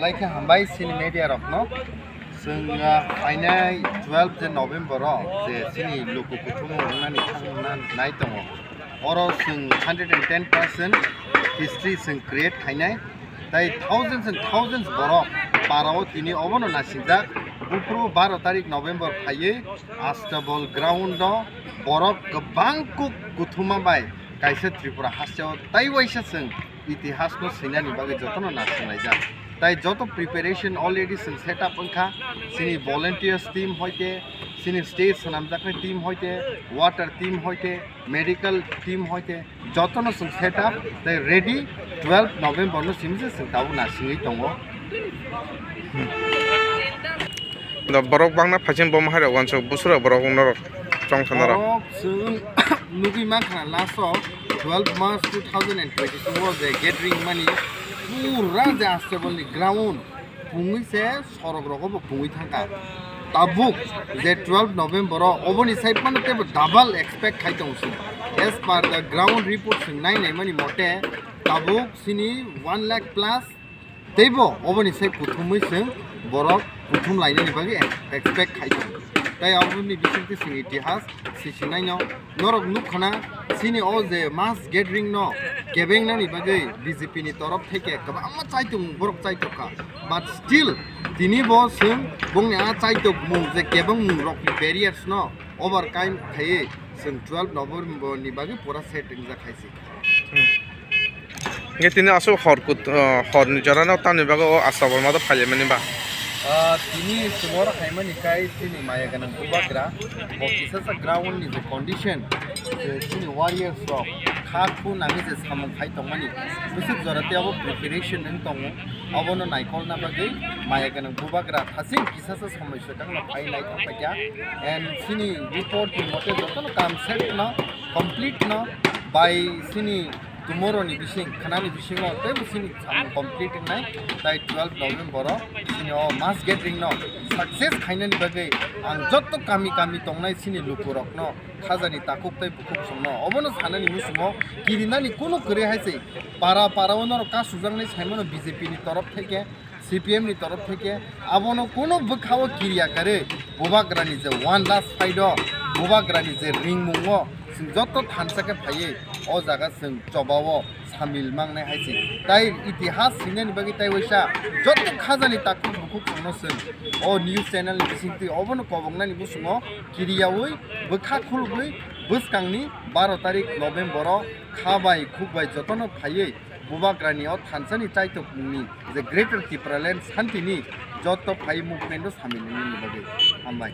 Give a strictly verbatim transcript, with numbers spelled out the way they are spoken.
Lai khe hambai chini media rokno. Chwng, ah, phainai twelve je November o je chini luku kuthumung wngnani thangna nai tongo. Oro chwng hundred and ten percent history chwng create khainai. Tai thousands and thousands borok parao tini obono nasingjak. Buphuru baro tarik November phaiwi Astabol ground o borok kwbang kuk kuthuma bai kaisa Tripura hasteo tai waisa chwng itihasno swinani bagwi jotono nasinlaijak. Tai joto preparation already chwng set up wngkha. Chini volunteers team hoite, chini stage swnamjaknai team hoite, water team hoite, medical team hoite, jotono chwng set up tai ready. Twelve November no simi se chwng tabuk nasingwi tongo. Da borok bangna phaising bom hai rok wansuk busura borok norok chong thana rok. Borok chwng nugwi mankha last o twelve March two thousand and twenty-two o je gathering mani pura je Astabol ni ground pungwi se sorok rogo bo pungwi thangkha. Tabuk je twelve November o oboni sai phano teibo double expect khai tongo chwng. As per the ground report chwng nai nai mani mote tabuk chini one lakh plus teibo oboni sai kuthumwi chwng borok kuthum lainani bagwi expect khai tongo. Tai aboni bisingtwi chwng itihas sisi naino norok nukkhana chini o je mass gathering no kebengnani bagwi B J P ni torof theke kwbangma chaitung borok chaitokha, but still tini bo chwng bongni a chaitokmung je kebengmung rokni barriers no overcome khaiwi chwng twelve November ni bagwi pura set wngjak khai si. Hwnkhe tini aswk hor kut-, ah, horni jorano tamni bagwi o Astabol mato phailaimani ba? Ah, tini chwng oro phaimani kai chini maya gwnang bubagra bo kisasa ground ni je condition, je chini warriors rok kha khu nangwi je samung khai tongmani bwswk jora tei abo preparation wng tongo, abono naikolna bagwi maya gwnang bubagra thasing kisasa somoi swkangno phai nai thang paikha. And chini report ni mote jotono kam set no complete no bai chini tomorrow ni bising, khanani bisingo teibo chini samung complete wngnai. Tai twelve November o chini o mass gathering no success khainani bagwi ang jotto kami kami tongnai chini lukurokno khajani takhuk tei bukhuk songno obono sanani muchungo kirinani kunu kwrwi hai se para para o norok kasujaknai saimano B J P ni torof theke, C P M ni torof theke abono kunu bwkhao kiriya kwrwi bubagrani je one last fight o bubagrani je ringmungo chwng jotto thansa khe phaiwi o jaga chwng chobao samil mangnai hai se. Tai itihas sinani bagwi tai waisa jotto khajani takhuk bukhuk songno chwng o news channel ni bisingtwi obono koboknani muchungo kiriyaui bwkha khulugwi bwskangni baro tarik November o kha bai khuk bai jotono phaiwi bubagrani o thansani chaitokmungni je Greater Tipraland santini jotto phai movement o samil wngnani bagwi. Hambai.